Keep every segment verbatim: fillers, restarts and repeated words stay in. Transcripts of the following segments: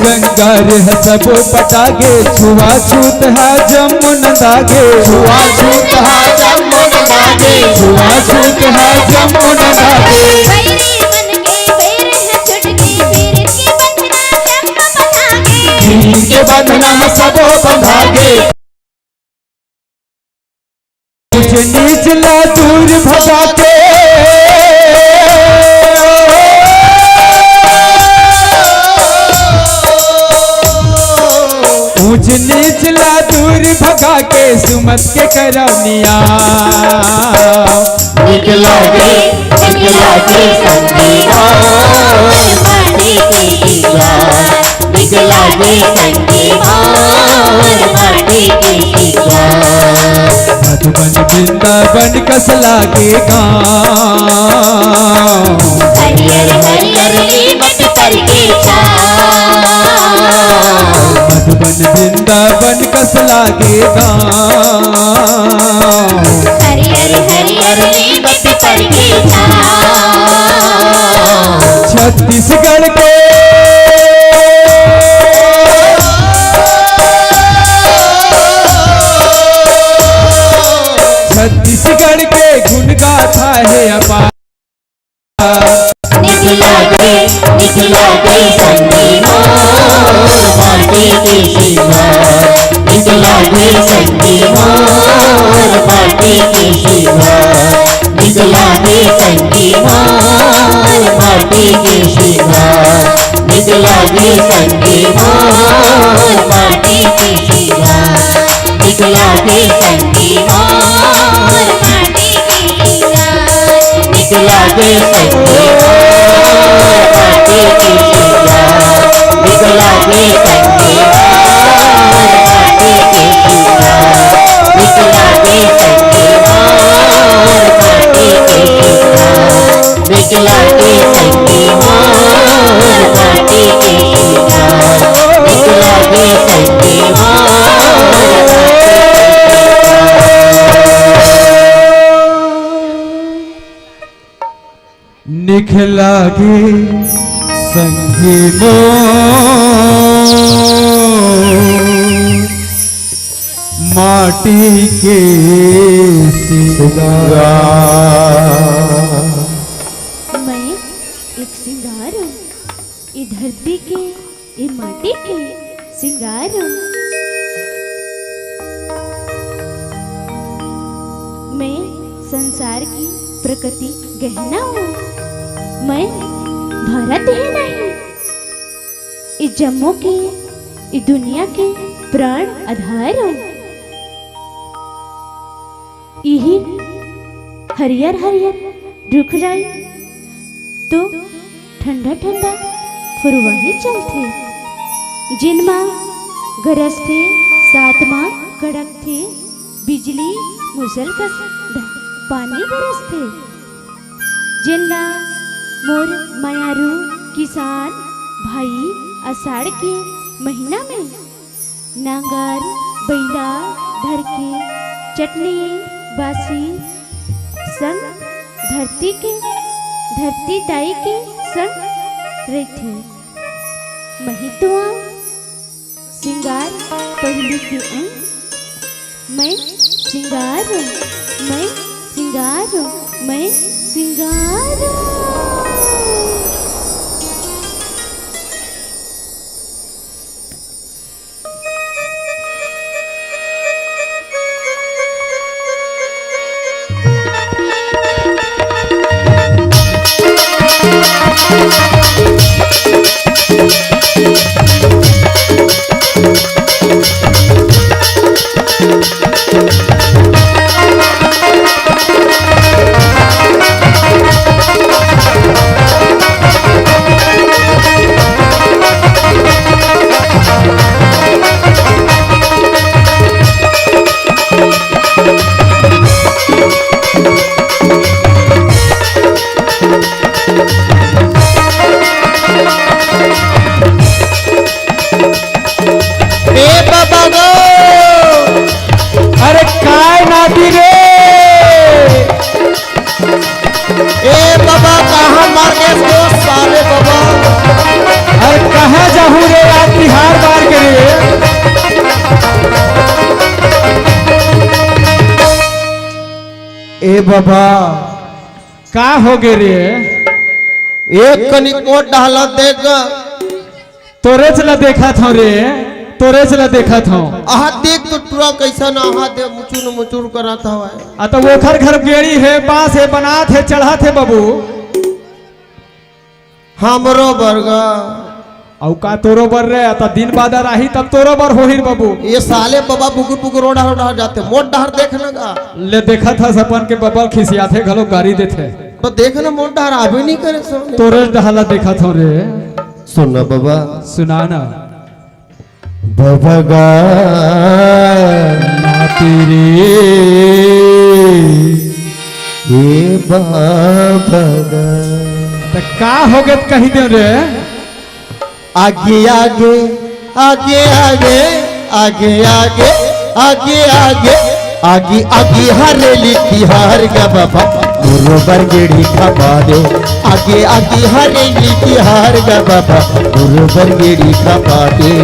गंगा रे ह सबो पटागे, छुआछूत ह जम्मो नंदागे। छुआछूत ह जम्मो नंदागे, छुआछूत ह जम्मो नंदागे। बैरी मन के बैर ह छुटगे, पीर के बंधना जम्मो बंधागे। पीर के बंधना म सबो बंधागे। ऊंच नीच ला दूर भगा के, ऊंच नीच ला दूर भगा के, सुमत के करौनिया। निकला गे, निकला गे संगी माटी के दीवार। निकला गे संगी मोर माटी के सिंगार। मधुबन वृंदावन कस लागे गाँव। हरियर हरियर नीमच पर के छाँव। मधुबन वृंदावन कस लागे गाँव। हरियर हरियर नीमच पर के छाँव। छत्तीसगढ़ के, छत्तीसगढ़ के गुण गाथा हे अपार। निकला गे, निकला गे संगी मोर माटी के सिंगार। निकला गे संगी मोर माटी के सिंगार। निकला गे संगी मोर माटी के सिंगार। निकला गे संगी मोर माटी के सिंगार। निकला गे संगी मोर माटी के सिंगार। निकला गे संगी मोर माटी के सिंगार। निकला गे संगी मोर माटी के सिंगार। निकला गे संगी मोर माटी के सिंगार। निकला गे संगी मोर माटी के सिंगार। निकला गे संगी मोर माटी के सिंगार। निकला गे संगी मोर माटी के सिंगार। मैं एक सिंगार हूँ, ये धरती के, ये माटी के सिंगार हूँ। मैं संसार की प्रकृति गहना हूँ। मैं भारत ही नहीं, ये जम्मो के, ये दुनिया के प्राण आधार हूँ। इही हरियर हरियर रुख राई तो ठंडा ठंडा पुरवा ही चलथे। जेन मा गरजथे, साथ मा कड़कथे, बिजली मुसर कस ध-, पानी बरसथे। जेन ला मोर मयारू किसान भाई आषाढ़ के महीना में नांगर, बइला धर के चटनी बासी संग धरती के, धरती दाई के संग रहिथे। मही तो आंव सिंगार पहिली के अंग, मैं सिंगार हूँ, मैं सिंगार हूँ, मैं सिंगार हूँ। ए बाबा गो, अरे काय नाती रे? ए बाबा, कहाँ मर गेस गो साले बाबा? अरे कहाँ जाहूँ रे आती? ए बाबा। का होगे रे? एक कनिक मोर डहला देख गा। तोरेच ला देखत हंव रे, तोरेच ला देखत हंव। आहा देख तो टुरा कइसन आहा दे मुचुर मुचुर करत हवय। आ त ओखर घर गेड़ी हे, बांस हे, बनात हे, चढ़त हे बाबू। हमरो बर गा। अउ का तोरो बर रे? त दिन बादर आही तब तोरो बर होही रे बाबू। ए साले बाबा बुगुर बुगुर ओ डहर ओ डहर जाथे, मोर डहर देख न गा। ले देखत हस अपन के बाबा खिसियाथे घलो गारी देथे। त देख न मोर डहर आबे नइ करे साले। तोरे डहर ला देखत हंव रे। सुन न बाबा। सुना न। बाबा गा। नाती रे। ए बाबा गा। त का होगे त कहि देंव रे। आगे आगे, आगे आगे, आगे आगे, आगे आगे, आगे आगे हरेली तिहार गा बाबा, मोरो बर गेड़ी खपा दे। आगे आगे हरेली तिहार गा बाबा, मोरो बर गेड़ी खपा दे।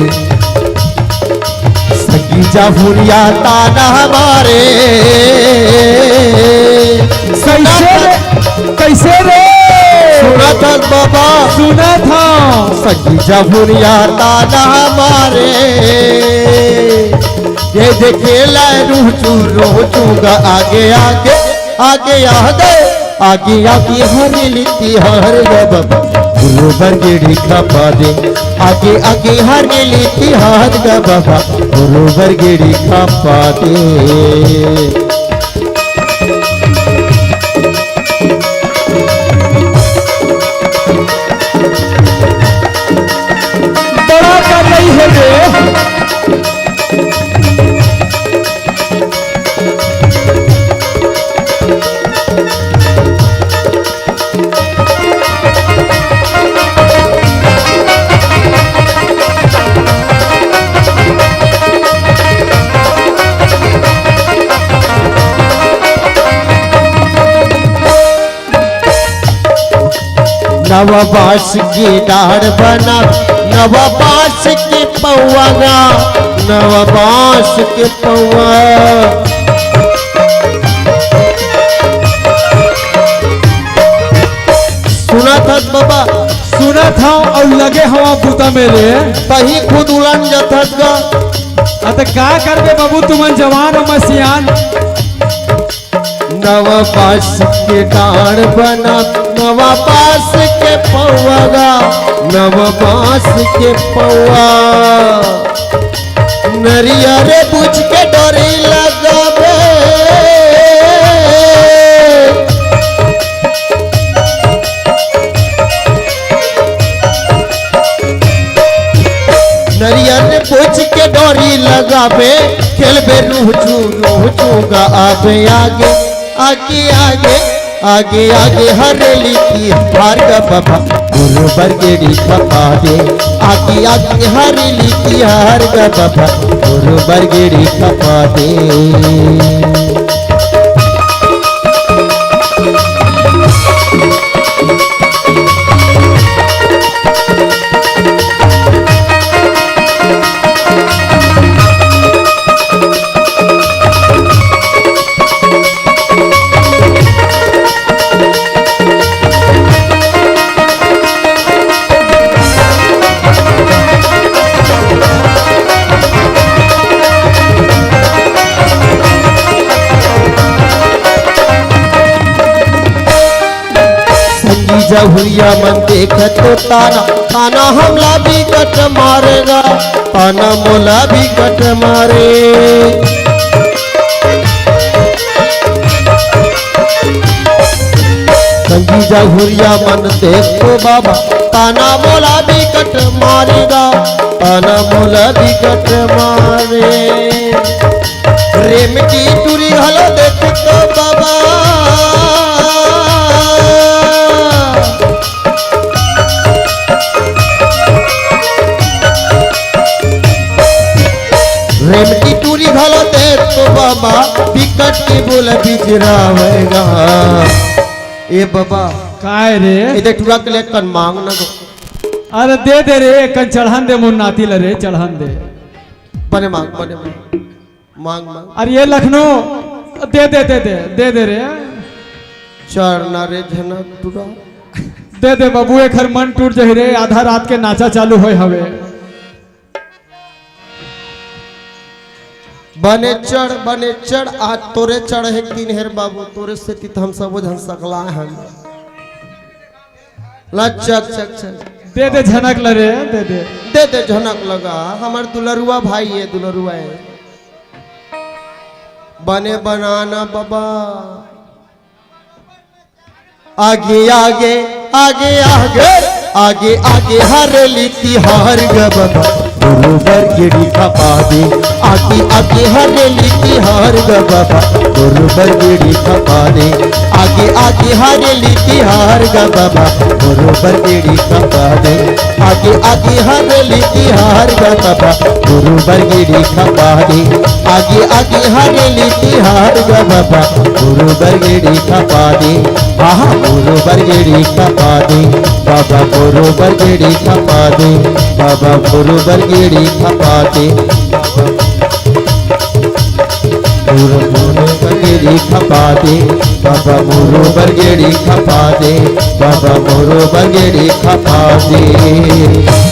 संगी जहुरिया ताना मारे। कइसे रे? कइसे रे? सुनत हस बाबा। सुनत हंव। संगी जहुरिया ताना मारे। ये देखे ला रूचू रूचू गा आगे आगे, आगे आगे। आगे आगे हरेली तिहार गा बाबा, मोरो बर गेड़ी खपा दे। आगे आगे हरेली तिहार गा बाबा, मोरो बर गेड़ी खपा दे। बड़ा का नहीं है रे। नवा बांस के डाढ़ बना, नवा बांस के पौवा गा, नवा बांस के पौवा। सुनत हस बाबा? सुनत हंव अउ लगे हंव बुता में रे। तहीं खुद उलन जाथस गा। अ त का करबे बाबू, तुमन जवान अउ मैं सियान। नवा बांस के डाढ़ बना, नवा बांस के पौवा गा, नवा बांस के पौवा। नरियर बुझ के डोरी लगाबे। नरियर बुझ के डोरी लगाबे, खेलबे रूचू रूचू गा आबे आगे। आगे आगे, आगे आगे हरेली तिहार गा बाबा, मोरो बर गेड़ी खपा दे। आगे आगे हरेली तिहार गा बाबा, मोरो बर गेड़ी खपा दे। संगी जहुरिया मन देखत तो ताना, ताना हमला बिकट मारे गा, ताना मोला बिकट मारे। संगी जहुरिया मन देख तो बाबा, ताना मोला बिकट मारे गा, ताना मोला बिकट मारे। रेमटी टूरी घलो देख तो बाबा। रेमटी टूरी घलो देख तो बाबा, बिकट के बोल बिजरावय गा। ए बाबा। काय रे? ए दे टूरा के ले कन मांग ना गो। अरे दे दे रे, कन चढ़न दे मोर नाती ल रे, चढ़न दे। बने मांग, बने मांग। मांग, मांग। अरे ये लखनऊ, दे, दे, दे, दे, दे, दे रे। चढ़ ना रे झनक टूरा। दे दे बाबू, एखर मन टूट जही रे, आधा रात के नाचा चालू होय हवे। बने चढ़, बने चढ़, आज तोरे चढ़े के दिन हे रे बाबू, तोरे सेती त हम सबो झन सकला हन। ला चक, चक, चक। दे दे झनक ल रे, दे दे। दे दे झनक लगा, हमर दुलरुआ भाई हे, दुलरुआ हे। बने बनाना बाबा। आगे, आगे, आगे, आगे, आगे, आगे, हरेली तिहार ग बाबा, बरोबर गेड़ी खपा दे। आगे, आगे, हरेली तिहार ग बाबा, बरोबर गेड़ी खपा दे। आगे, आगे, हरेली तिहार ग बाबा, बरोबर गेड़ी खपा दे। आगे, आगे, हरेली तिहार ग बाबा, बरोबर गेड़ी खपा दे। आगे, आगे, हरेली तिहार ग बाबा, बरोबर गेड़ी खपा दे। आहा, बरोबर गेड़ी खपा दे, बाबा बरोबर गेड़ी खपा दे, बाबा बरोबर गेड़ी खपा दे, बाबा बरोबर गेड़ी खपा दे, बाबा बरोबर गेड़ी खपा दे, बाबा बरोबर गेड़ी खपा दे।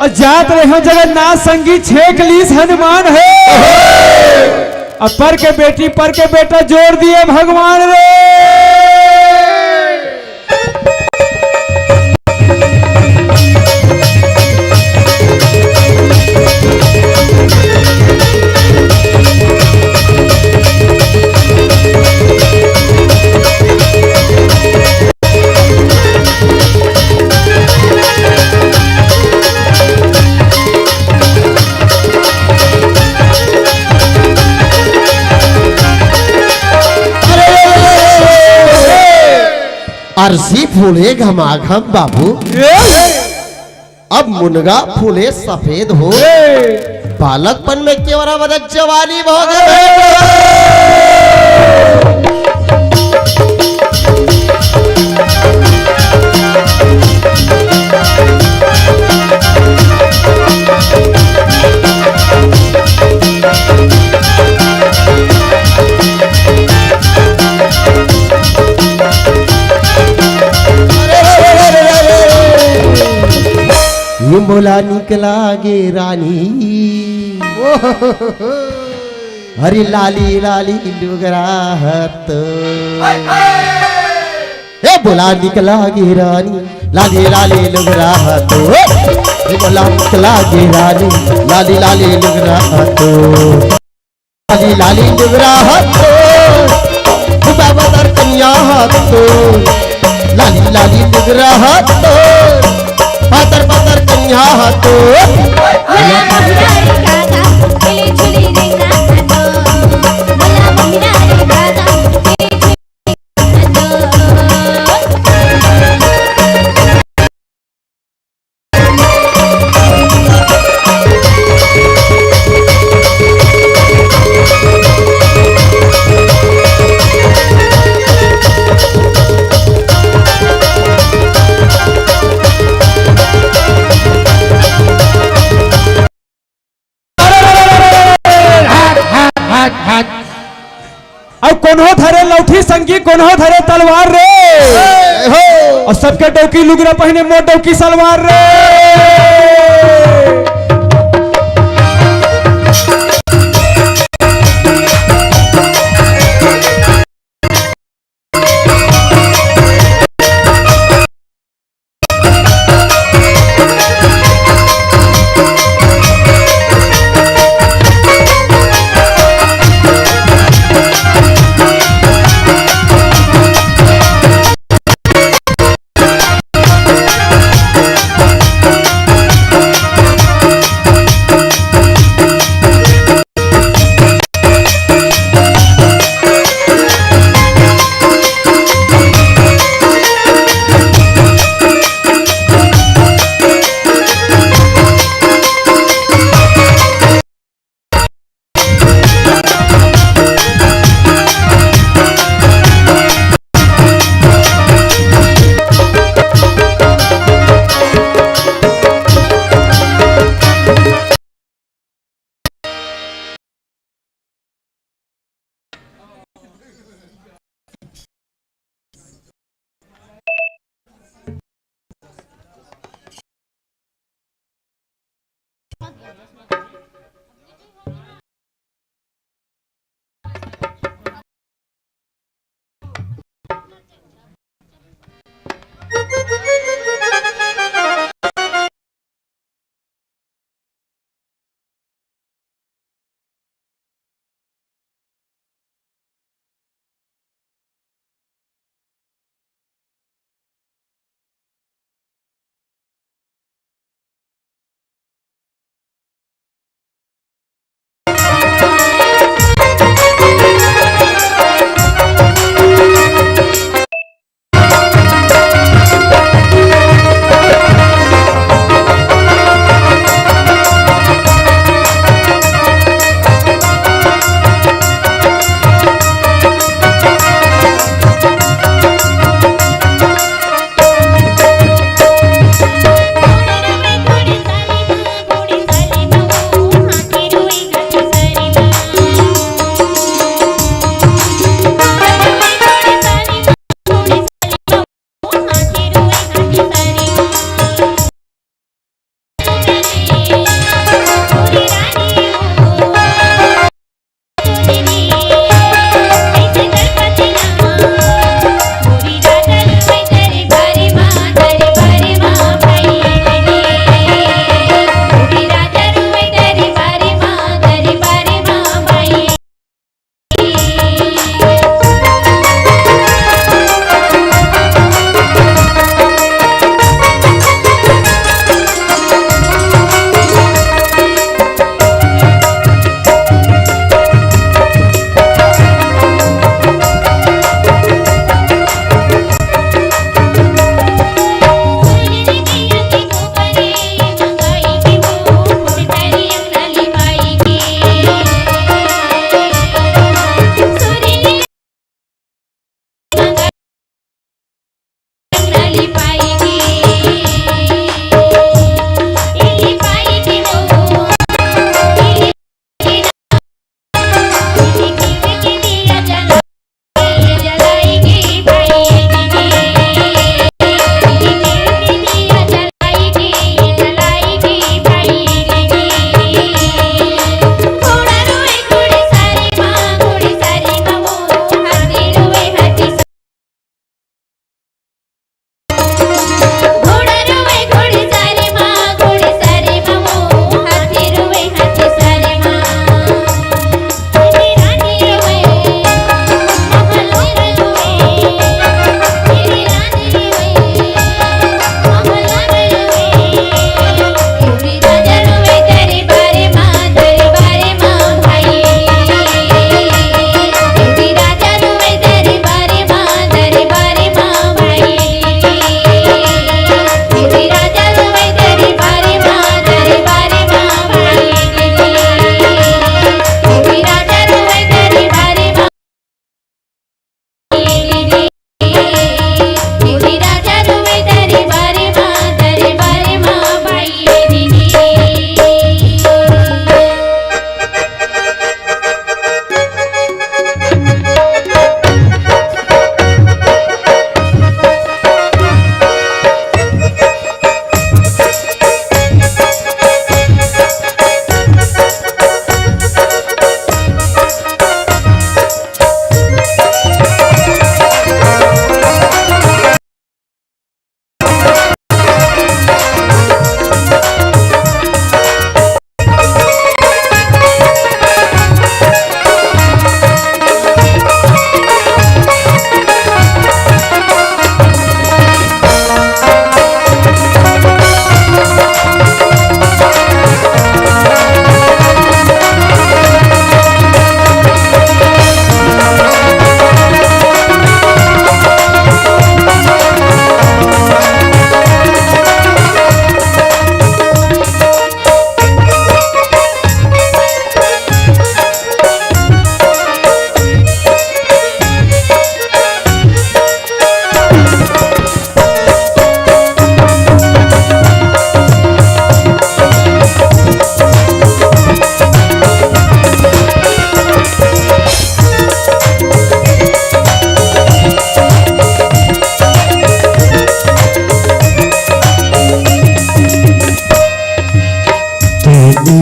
अउ जात रहे हो जगन्नाथ संगी छेक लीस हनुमान हे। अपर के बेटी पर के बेटा जोर दिए भगवान रे। अरसी फूले घमाघम बाबू, अब मुनगा फूले सफेद हो। बालकपन में केवरा बदक जवानी भोगे बेटा। ये मोला निकला गे रानी। अरे लाली लाली लुगरा हत। ए बोला निकला गे रानी, लाली लाली लुगरा हत। ए बोला निकला गे रानी, लाली लाली लुगरा हत। लाली लाली लुगरा हत। बुता बदर कन्या हत। लाली लाली लुगरा हत। पातर पातर कन्या हत। बोला मोहरा रे काका, झूली झूली रेंगना हतो। बोला मोहरा रे काका, झूली झूली रेंगना हतो। अउ कोनो धरे लौठी संगी, कोनो धरे तलवार रे। अउ सबके डौकी लुगरा पहिने, मोर डौकी सलवार रे।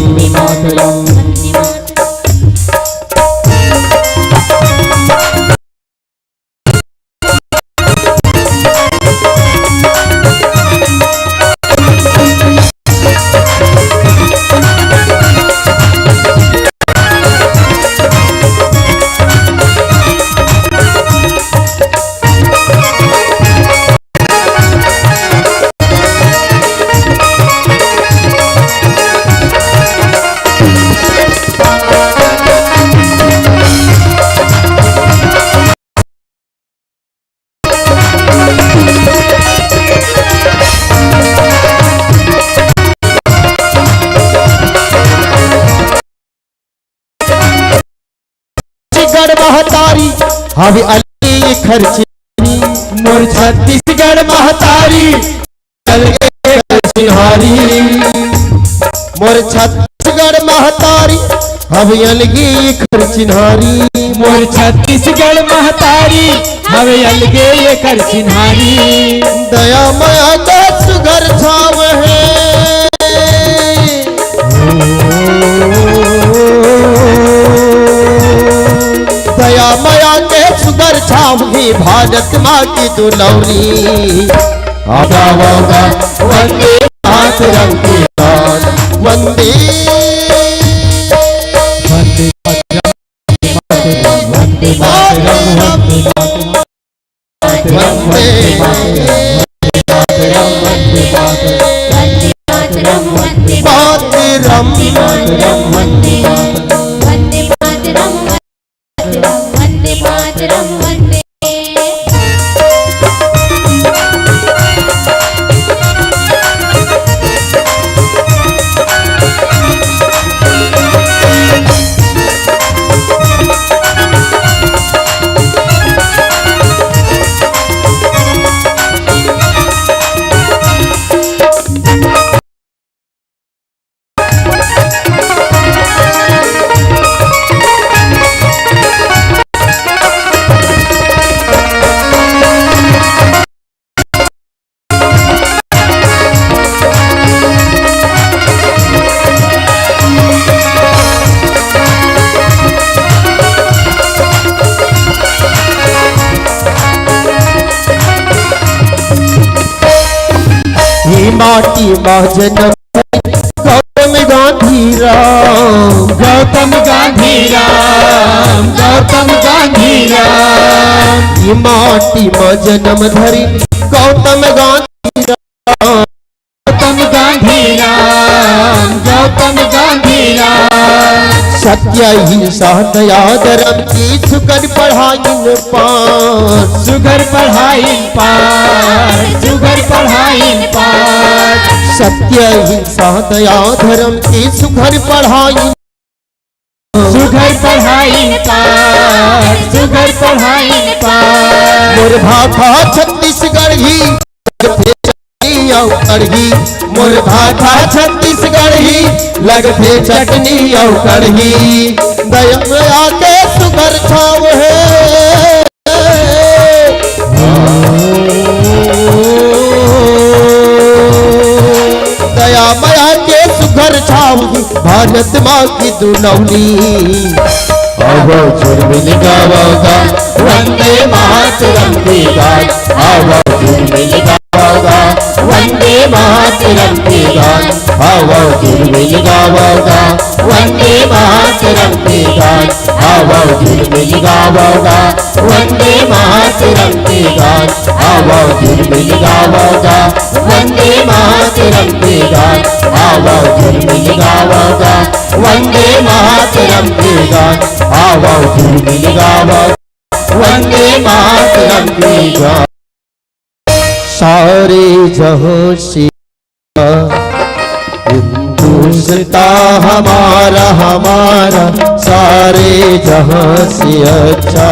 वंदे मातरम। छत्तीसगढ़ महतारी, हवे अलगे एखर चिन्हारी। मोर छत्तीसगढ़ महतारी, अलगे एखर चिन्हारी। मोर छत्तीसगढ़ महतारी, हवे अलगे एकर चिन्हारी। मोर छत्तीसगढ़ महतारी, हवे अलगे एकर चिन्हारी। दया मया के सुघर छाव हे। दया मया के सुघर छाव हे, भारत माँ की दुलौरी। आगा, आगा, वंदे मातरम के गान, वंदे, वंदे मातरम, वंदे मातरम, वंदे मातरम, वंदे मातरम, वंदे मातरम, वंदे मातरम, वंदे मातरम, वंदे मातरम, वंदे मातरम, वंदे मातरम, वंदे। ये माटी मा जनम गौतम गांधी राम, गौतम गांधी राम, गौतम गांधी राम। ये माटी मा जनम धरी गौतम गांधी राम, गौतम गांधी राम, गौतम गांधी राम। सत्य अहिंसा दया धर्म की सुघर पढ़ाइन पाठ, सुघर पढ़ाइन पाठ, सुघर पढ़ाइन पाठ। सत्य अहिंसा दया धर्म की सुघर पढ़ाइन, सुघर पढ़ाइन पाठ, सुघर पढ़ाइन पाठ। मोर भाखा छत्तीसगढ़ी, लगथे चटनी अउ कढ़ी। मोर भाखा छत्तीसगढ़ी, लगथे चटनी अउ कढ़ी। दया मया के सुघर छाव हे। दया मया के सुघर छाव हे, भारत माँ की दुलौरी। आवव झुरमिल गावव गा, वंदे मातरम के गान। आवव झुरमिल गावव गा, वंदे मातरम के गान। आवव झुरमिल गावव गा, वंदे मातरम के गान। आवव झुरमिल गावव गा, वंदे मातरम के गान। आवव झुरमिल गावव गा, वंदे मातरम के गान। आवव झुरमिल गावव गा, वंदे मातरम के गान। आवव झुरमिल गावव, वंदे मातरम के गान। सारे जहां से हिंदुस्तां हमारा, हमारा, सारे जहां से अच्छा।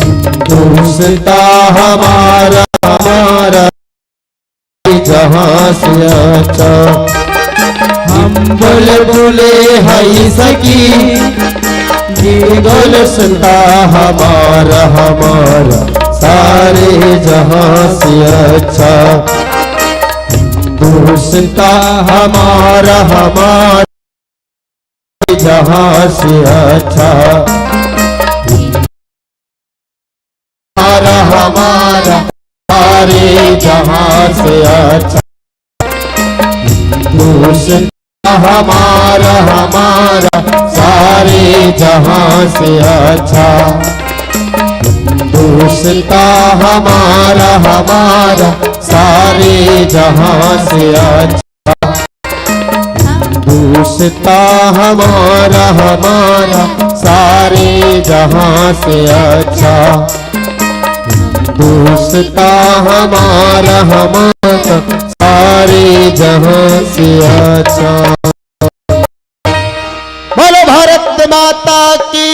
हिंदुस्तां हमारा, हमारा, जहां से अच्छा। हम बुलबुले हई सखी, हिंदुस्तां हमारा, हमारा, सारे जहां से अच्छा। हिंदुस्तां हमारा, हमारा, जहां से अच्छा। हमारा, हमारा, सारे जहां से अच्छा। हिंदुस्तां हमारा, हमारा, सारे जहां से अच्छा। हिंदुस्तां हमारा, हमारा, सारे जहां से अच्छा। हिंदुस्तां हमारा, हमारा, सारे जहां से अच्छा। हिंदुस्तां हमारा, हमारा, सारे जहां से अच्छा। बोलो भारत माता की।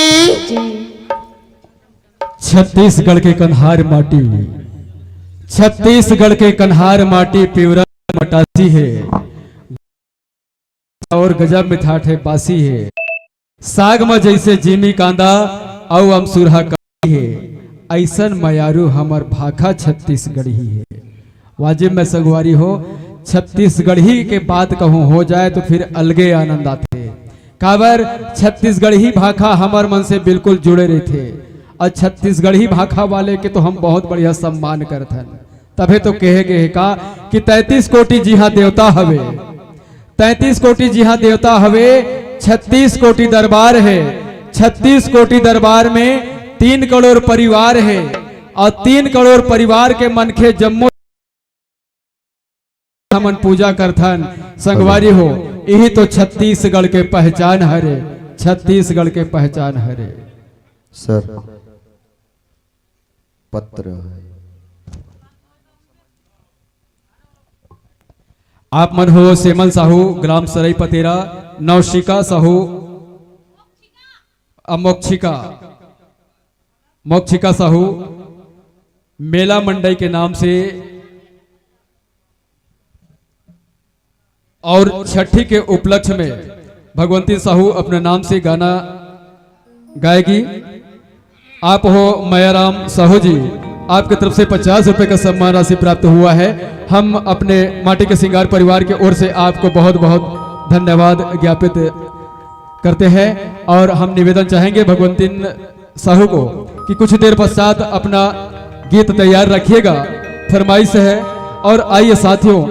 छत्तीसगढ़ के कन्हार माटी, छत्तीसगढ़ के कन्हार माटी पिवरा मटासी हे अउ गजब मिठास हे बासी हे। साग म जइसे जीमी कांदा अउ अमसुरहा कांदी हे, अइसन मयारू हमर भाखा छत्तीसगढ़ी हे। वाजिब में संगवारी हो, छत्तीसगढ़ी के बात कहूँ हो जाए तो फिर अलगे आनंद आथे। काबर छत्तीसगढ़ी भाखा हमर मन से बिल्कुल जुड़े रहिथे अउ छत्तीसगढ़ी भाखा वाले के तो हम बहुत बढ़िया सम्मान करथन। तभे तो कहे गे हे का कि तैंतीस कोटि जिहाँ देवता हवे, तैंतीस कोटि जिहाँ देवता हवे, छत्तीस कोटि दरबार हे। छत्तीस कोटि दरबार में तीन करोड़ परिवार हे अउ तीन करोड़ परिवार के मनखे जम्मो हमन पूजा करथन। संगवारी हो, इही तो छत्तीसगढ़ के पहचान हरे, छत्तीसगढ़ के पहचान हरे। सर, पत्र है। आप मन हो सेमल साहू, ग्राम सरई पतेरा, नौशिका साहू, अ, मोक्षिका, मोक्षिका साहू, मेला मंडई के नाम से और छठी के उपलक्ष्य में भगवंती साहू अपने नाम से गाना गाएगी। आप हो मयाराम साहू जी, आपके तरफ से पचास रुपए का सम्मान राशि प्राप्त हुआ है। हम अपने माटी के सिंगार परिवार की ओर से आपको बहुत बहुत धन्यवाद ज्ञापित करते हैं और हम निवेदन चाहेंगे भगवंतीन साहू को कि कुछ देर पश्चात अपना गीत तैयार रखिएगा, फरमाइश है। और आइए साथियों,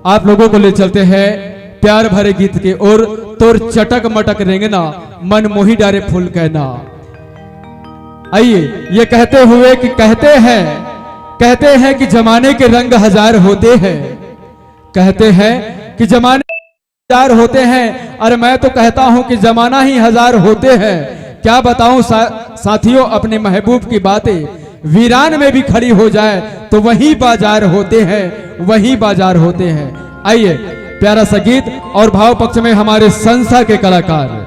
आप लोगों को ले चलते हैं प्यार भरे गीत के ओर। तोर चटक मटक रेंगना, मन मोही डारे फूल कहना। आइए, ये कहते हुए कि कहते हैं, कहते हैं कि जमाने के रंग हजार होते हैं, कहते हैं कि जमाने हजार होते हैं। अरे, मैं तो कहता हूं कि जमाना ही हजार होते हैं। क्या बताऊं सा-, साथियों, अपने महबूब की बातें, वीरान में भी खड़ी हो जाए तो वही बाजार होते हैं, वही बाजार होते हैं। आइए, प्यारा सा गीत और भाव पक्ष में हमारे संस्था के कलाकार।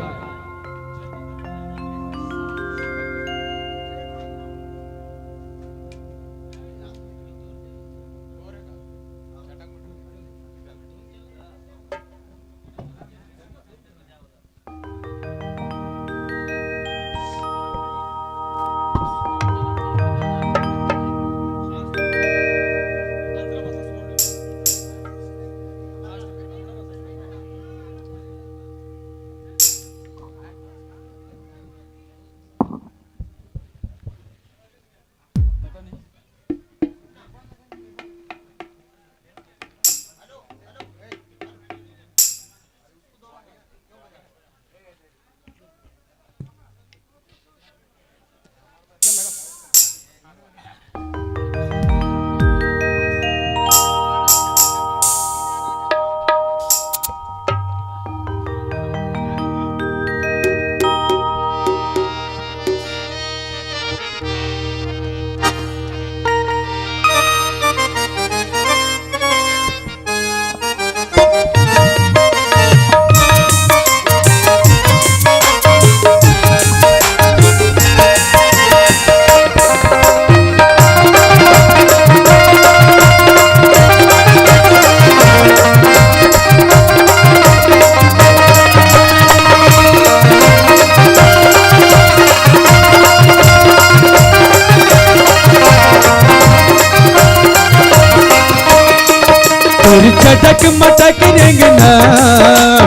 तोर चटक मटक रेंगना,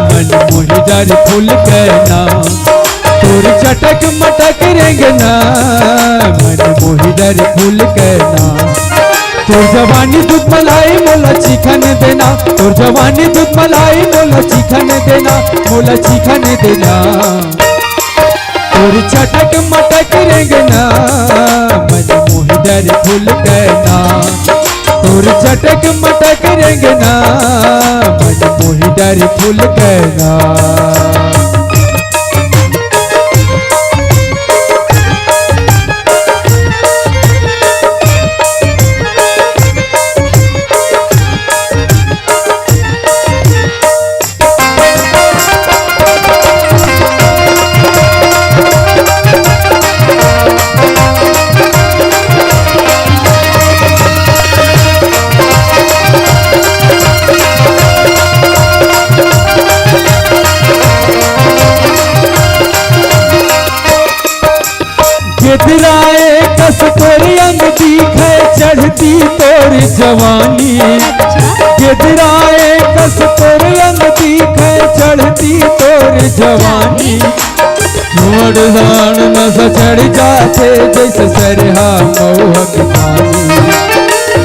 मन मोहिदार फूल कहना। तोर चटक मटक रेंगना, मन मोहिदार फूल कहना। तोर जवानी दूध मलाई मोला चिखन देना, तोर जवानी दूध मलाई मोला चिखन देना, मोला चिखन देना। तोर चटक मटक रेंगना, मन मोहिदार फूल कहना। तोर चटक मटक रेंगना, मन मोहिदार फूल कहना। जवानी। अच्छा। गिदराए कस तोर अंग दिखे चढ़ती तोर जवानी। चुअट साड़ नस चढ़ जाथे जैसे सरहा मउहा के पानी।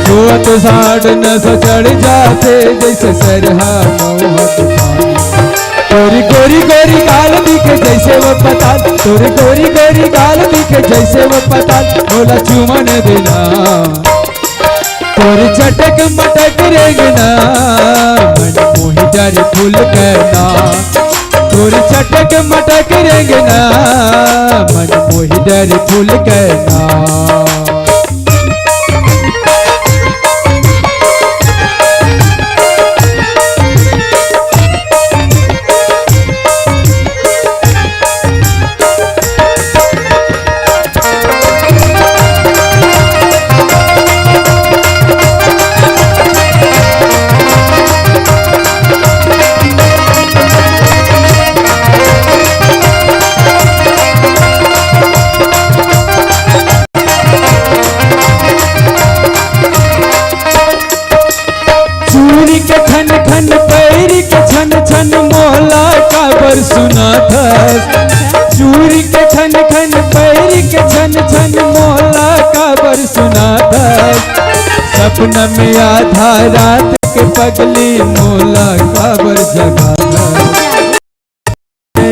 चुअट साड़ नस चढ़ जाथे जैसे सरहा मउहा के पानी। तोरी गोरी गोरी गाल दिखे जैसे वो पताल, तोरी गोरी गोरी गाल दिखे जैसे वो पताल, मोला चुमन देना। तोर चटक मटक रेंगना, मन मोहि डरे फूल कहना। तोर चटक मटक रेंगना, मन मोहि डरे फूल कहना। चूड़ी के खन खन पैरी के छन छन मोला काबर सुनाथस। चूड़ी के खन खन पैरी के छन छन मोला काबर सुनाथस। सपना में आधा रात के पगली मोला काबर जगाथस।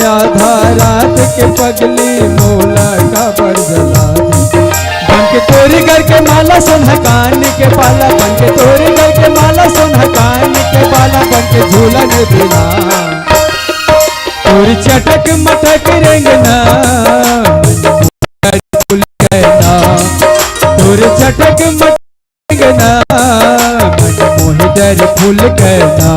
आधा रात के पगली मोला काबर जला दे। बन के तोरी घर के माला सोनहा कान के बाला, बन के तोरी घर के माला सोनहा कान के बाला, बन के झूलन बिना। तोरी चटक मटक रेंगना, फूल कहना। तोरी चटक मटक ना, मन मोहि डरे फूल कहना।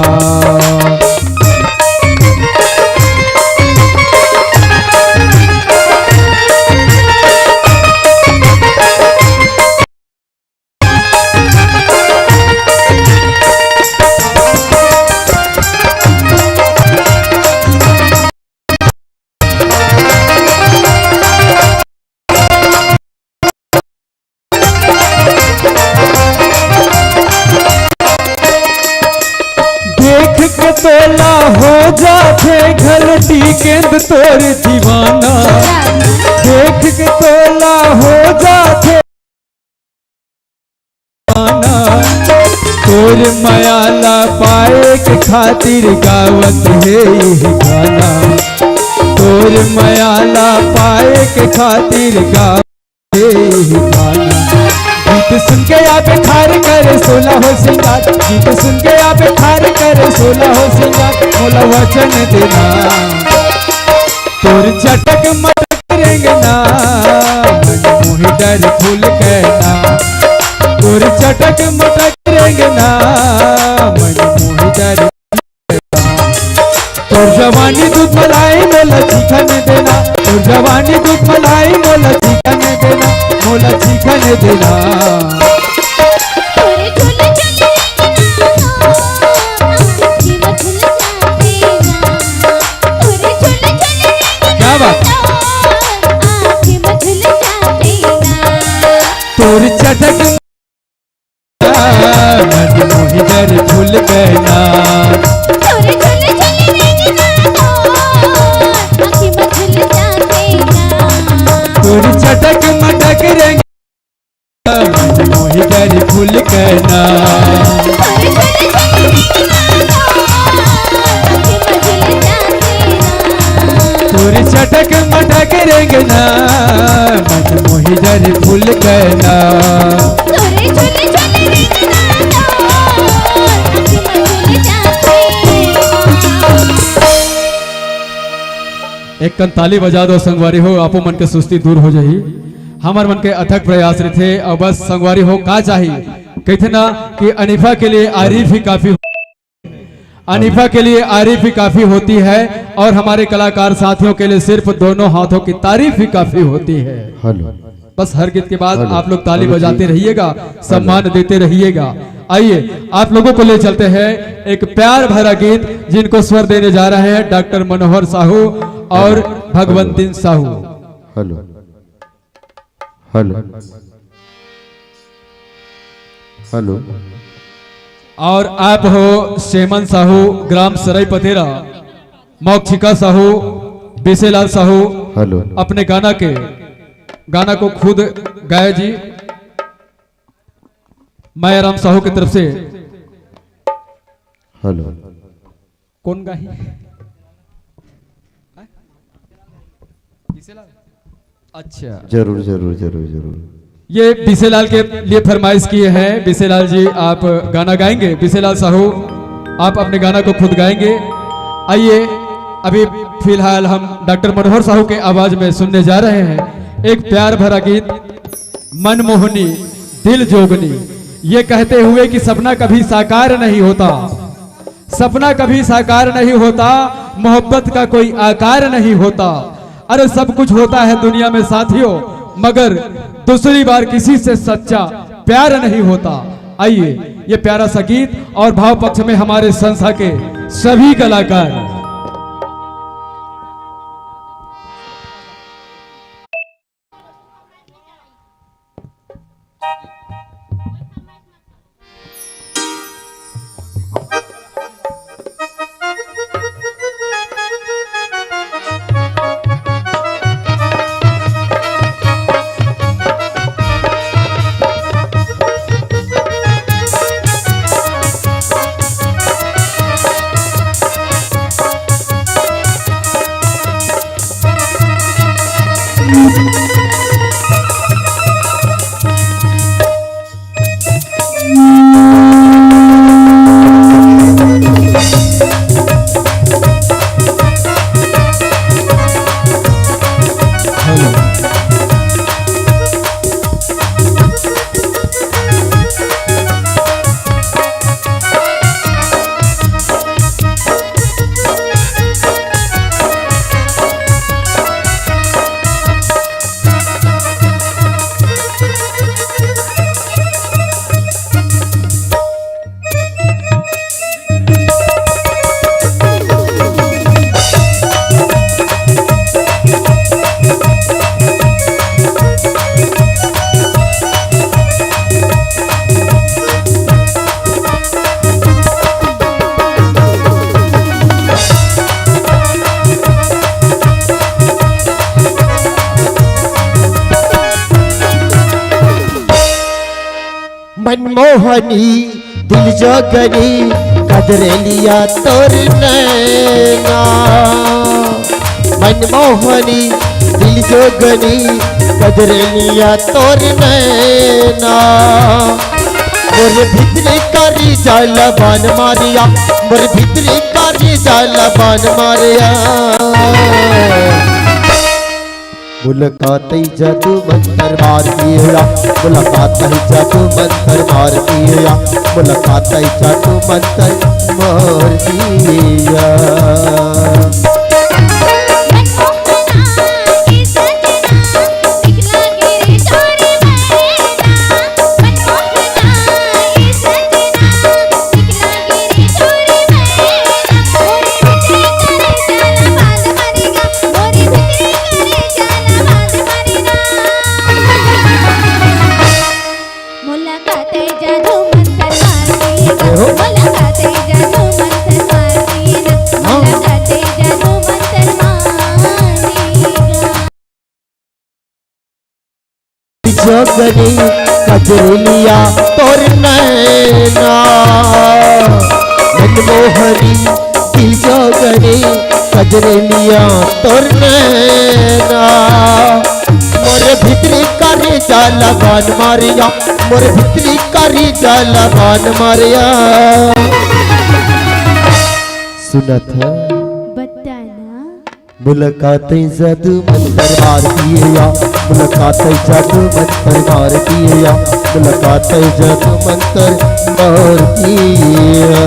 देख के तोला हो जाथे घलटी केंद तोर दीवाना। देख के तोला हो जाथे दीवाना। तोर मया ला पाए के खातिर गावत हे ये गाना। तोर मया ला पाए के खातिर गावत गीत सुन के आबे खार करे सोला हो सिंगार। गीत सुन के आबे खार करे सोला हो सिंगार। मोला वचन देना, तोर चटक मटक रेंगना, मन मोहि डरे फूल कहना। तोर चटक मटक रेंगना, मन मोहि डरे तोर जवानी दूध मलाई मोला चिखन देना। तोर जवानी दूध मलाई मोला चिखन देना। मोला चिखन देना। तोरे झुल झुल रेंगना, आँखी में झुल जा देना। तोरे झुल झुल रेंगना, क्या बात? आँखी में झुल जा देना। तोर चटक मन मोहि डरे फूल कहना। तोर झुल झुल रेंगना तो, आँखी में झुल जा देना। तोर चटक मटक रेंगना, मन मोहि डरे फूल कहना। तोर झुल झुल रेंगना तो, आँखी में झुल जा देना। तोर चटक मटक रेंगना, मन मोहि डरे फूल कहना। तोरे झुल झुल रेंगना तो, आँखी में झुल जा देना। एक कन ताली बजा दो संगवारी हो, आपो मन के सुस्ती दूर हो जाही। हमर मन के अथक प्रयास रहिथे, अउ बस संगवारी हो का चाही, कहिथे ना कि अनीफा के लिए आरिफ ही काफी, अनीफा के लिए आरिफ ही काफी होती है और हमारे कलाकार साथियों के लिए सिर्फ दोनों हाथों की तारीफ ही काफी होती है। हेलो। बस हर गीत के बाद हेलो। आप लोग ताली हेलो जी। बजाते रहिएगा, हेलो। सम्मान देते रहिएगा। आइए, आप लोगों को ले चलते हैं एक प्यार भरा गीत, जिनको स्वर देने जा रहे हैं डॉक्टर मनोहर साहू और hello. Bhagwantin Sahu. Hello. Hello. Hello. और आप हो सेमन साहू, ग्राम सरई पतेरा, मौक्षिका साहू, बिसेलाल साहू, हेलो। अपने गाना के, गाना को खुद गाए जी, मायाराम साहू की तरफ से। हेलो। कौन गाही? हैं? बिसेलाल? अच्छा। जरूर, जरूर, जरूर, जरूर। ये बिसेलाल के लिए फरमाइश किए हैं। बिसेलाल जी, आप गाना गाएंगे? बिसेलाल साहू, आप अपने गाना को खुद गाएंगे। आइए, अभी फिलहाल हम डॉक्टर मनोहर साहू के आवाज में सुनने जा रहे हैं एक प्यार भरा गीत, मनमोहनी दिल जोगनी। ये कहते हुए कि सपना कभी साकार नहीं होता, सपना कभी साकार नहीं होता, मोहब्बत का कोई आकार नहीं होता। अरे, सब कुछ होता है दुनिया में साथियों, मगर दूसरी बार किसी से सच्चा प्यार नहीं होता। आइए, ये प्यारा सा गीत और भाव पक्ष में हमारे संस्था के सभी कलाकार। मनमोहनी दिल जोगनी कजरेलिया तोर नैना। मनमोहनी दिल जोगनी कजरेलिया तोर नैना। मोर भीतरी करी जाला बान मारिया, मोर भीतरी करी जाला बान मारिया। मुलाकात ही जादू मंतर मार दिया, मुलाकात ही जादू मंतर मार दिया, मुलाकात ही जादू मंतर मार दिया। जोगनी कजरेलिया तोर नैना, मनमोहनी दिल जोगनी कजरेलिया तोर नैना। मोर भीतरी करी जाला बान मारिया, मोर भीतरी करी जाला बान मारिया। सुनत ह? बता ना। मुलाकात ही जादू मंतर मार दिया, मुलाकात ही जादू मंतर मार दिया, मुलाकात ही जादू मंतर मार दिया।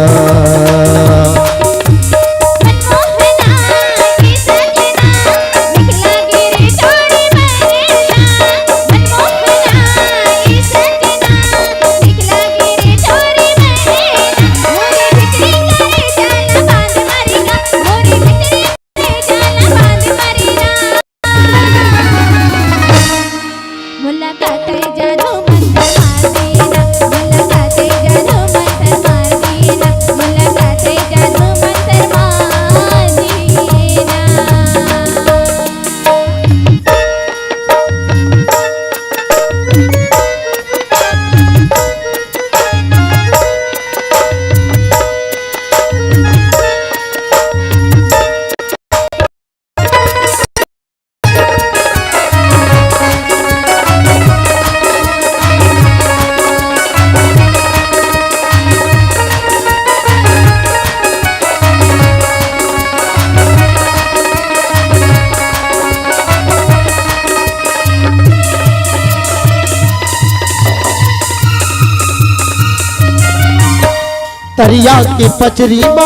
तरिया के पचरी म,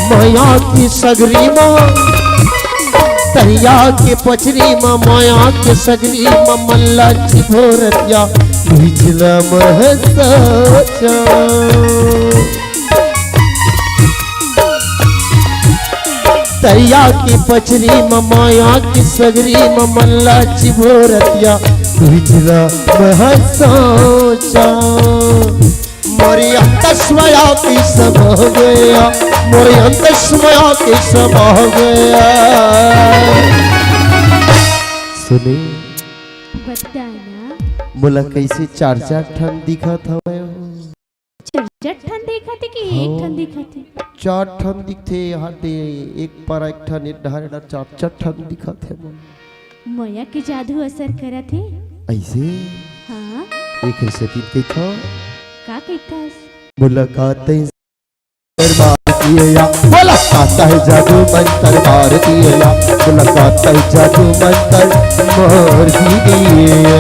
मया के सगरी म, तरिया के पचरी म, मया के सगरी म, मन ला चिभोरतिया, बिचला महसोचा। तरिया के पचरी म, मया के सगरी म, मन ला चिभोरतिया, बिचला महसोचा। मोरे अंतस मया के समा गया, मोरे अंतस मया के समा गया। सुने। बता ना। मोला कैसे चार चार ठन दिखत हवय? चार चार ठन दिखत हे कि एक ठन दिखत हे? चार ठन दिखथे, यहाँ दे एक पर एक ठन, एक डहर, एडहर चार चार ठन दिखत हे मोला। मया के जादू असर करत हे। ऐसे? हाँ। एक सेकंड कहिथव। का कहिथस? मुलाकात है दरबार दिए या, मुलाकात है जादू मंतर मार दिए या, मुलाकात है जादू मंतर मार दिए या।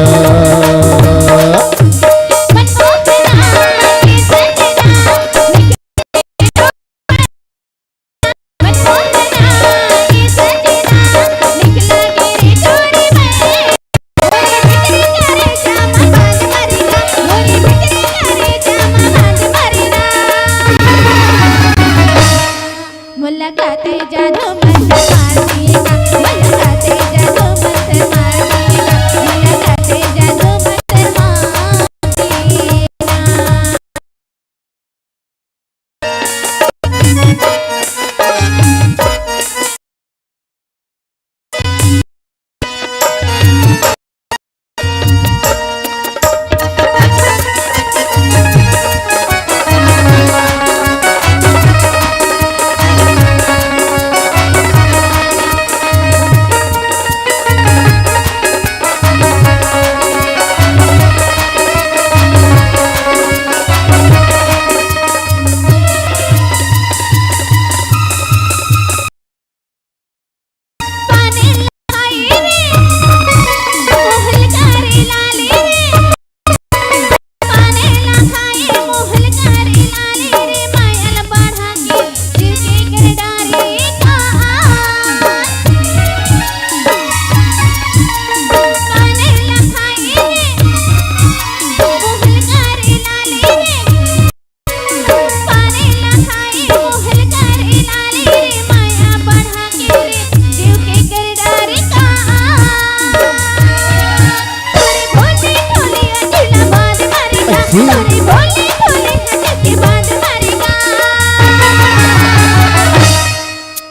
मुलाकात जादू मंतर मार दिए का, मुलाकात जादू मंतर मार दिए का, मुलाकात जादू मंतर मार दिए का।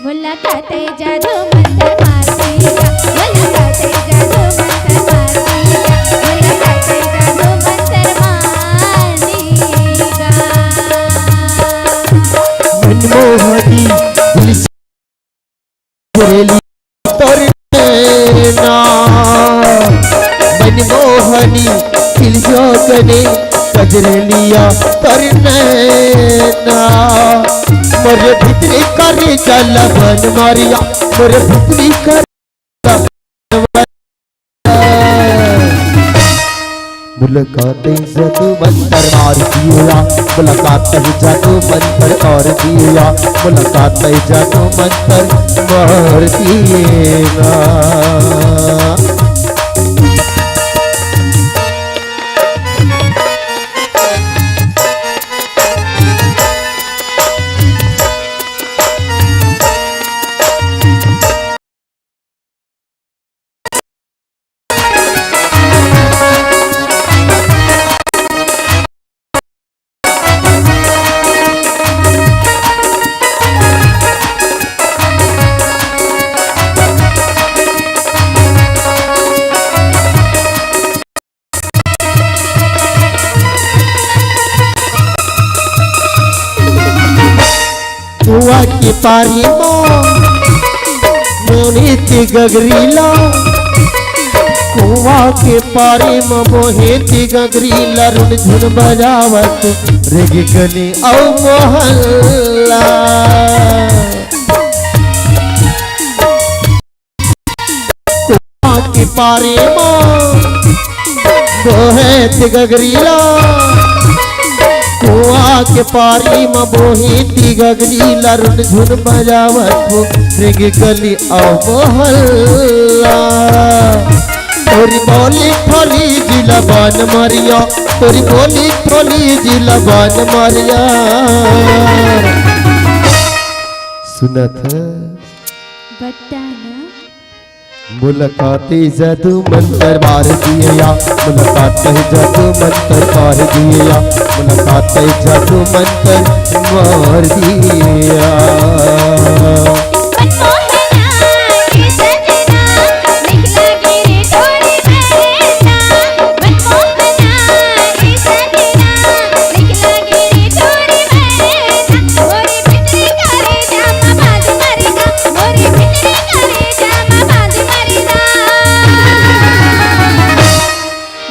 मुलाकात जादू मंतर मार दिया, मुलाकात जादू मंतर मार दिया, मुलाकात जादू मंतर मार दिया। मनमोहनी पुलिस रेली तोर नैना, मनमोहनी खिल जो कने कजरलिया तोर नैना। मोर भीतरी करे जलवन मारिया, मोर भीतरी करे जलवन। मुलाकात जादू मंतर मार दिया, मुलाकात जादू मंतर मार दिया, मुलाकात जादू मंतर मार दिया। कुआं के पारी म मोहित गगरी ला, कुआं के पारी म मोहित गगरी ला, रुनझुन बजावत रेगे गली अउ मोहल्ला। कुआं के पारी म बोहे ते गगरी ला, कुआं के पारी म बोही ती गगरी ला रुनझुन बजावत हो, रेंगे गली अउ मोहल्ला। तोरी बोली ठोली जिला बान मारिया, तोरी बोली ठोली जिला बान मारिया। सुनत ह? बता ना। मुलाकात जादू मंतर मार दिया, मुलाकात जादू मंतर मार दिया, मुलाकात जादू मंतर मार दिया।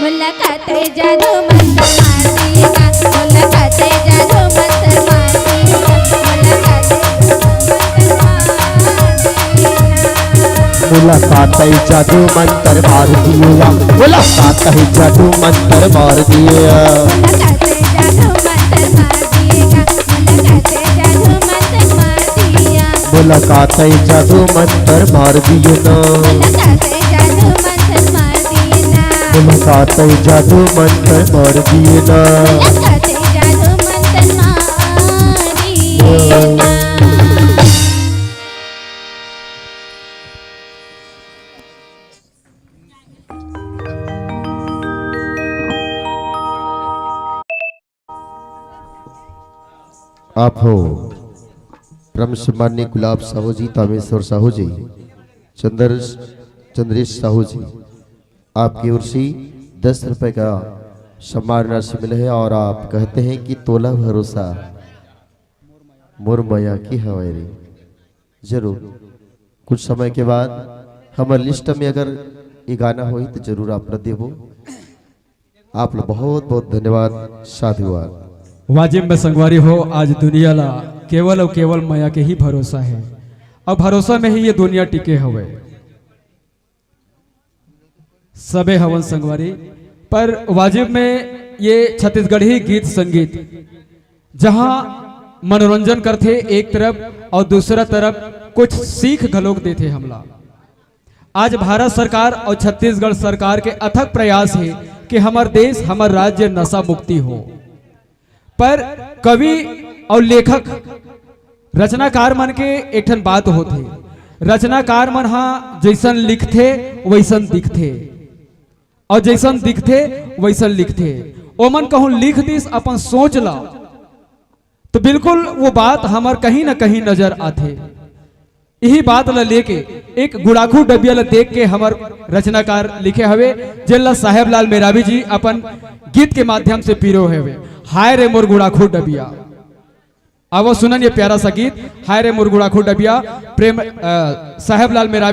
मुलाकात जादू मंतर मार दिया, मुलाकात जादू मंतर मार दिया, मुलाकात जादू मंतर मार दिया। मुलाकात जादू मंतर मार दिया, मुलाकात जादू मंतर मार दिया। मुलाकात जादू मंतर मार दिया, मुलाकात जादू मंतर मार दिया। मुलाकात जादू मंतर मार दिया ना। मुलाकात जादू मंतर मार दिया ना। मुलाकात जादू मंतर मार दिया ना। मुलाकात जादू मंतर मार दिया ना। आप हो परम सम्माननीय गुलाब साहू जी, तामेश्वर साहू जी, चंद्र, चंद्रेश साहू जी, आपकी ओर से दस रुपए का सम्मान राशि मिला है और आप कहते हैं कि तोला भरोसा मोर मया के हवय रे। जरूर कुछ समय के बाद हमर लिस्ट में अगर ये गाना होही तो जरूर आप ला देबो। आप ला बहुत बहुत धन्यवाद, साधुवाद। वाजिब में संगवारी हो, आज दुनिया ला केवल अउ केवल मया के ही भरोसा है। अब भरोसा में ही ये दुनिया टिके हवे। सबे हवन संगवारी, पर वाजिब में ये छत्तीसगढ़ी गीत संगीत, जहां मनोरंजन करथे एक तरफ अउ दूसरा तरफ कुछ सीख घलोक देथे हमला। आज भारत सरकार अउ छत्तीसगढ़ सरकार के अथक प्रयास हे कि हमर देश, हमर राज्य नशा मुक्ति हो। पर कवि अउ लेखक, रचनाकार मन के एक ठन बात होथे, रचनाकार मन हा जइसन लिखथे, वइसन दिखथे, अउ जइसन दिखथे, वइसन लिखथे। ओमन कहूं लिख दिस अपन सोच ला, तो बिल्कुल वो बात हमर कहीं ना कहीं नजर आथे। इही बात ला लेके एक गुड़ाखू डबिया ला देख के हमर रचनाकार लिखे हवे, जेन ला साहेब लाल मेरावी जी अपन गीत के माध्यम से पीरो हवे। हाय रे मोर गुड़ाखू डबिया। आवो सुनन ये प्यारा सा गीत, हाय रे मोर गुड़ाखू डबिया, प्रेम, अ, साहेब लाल मेरावी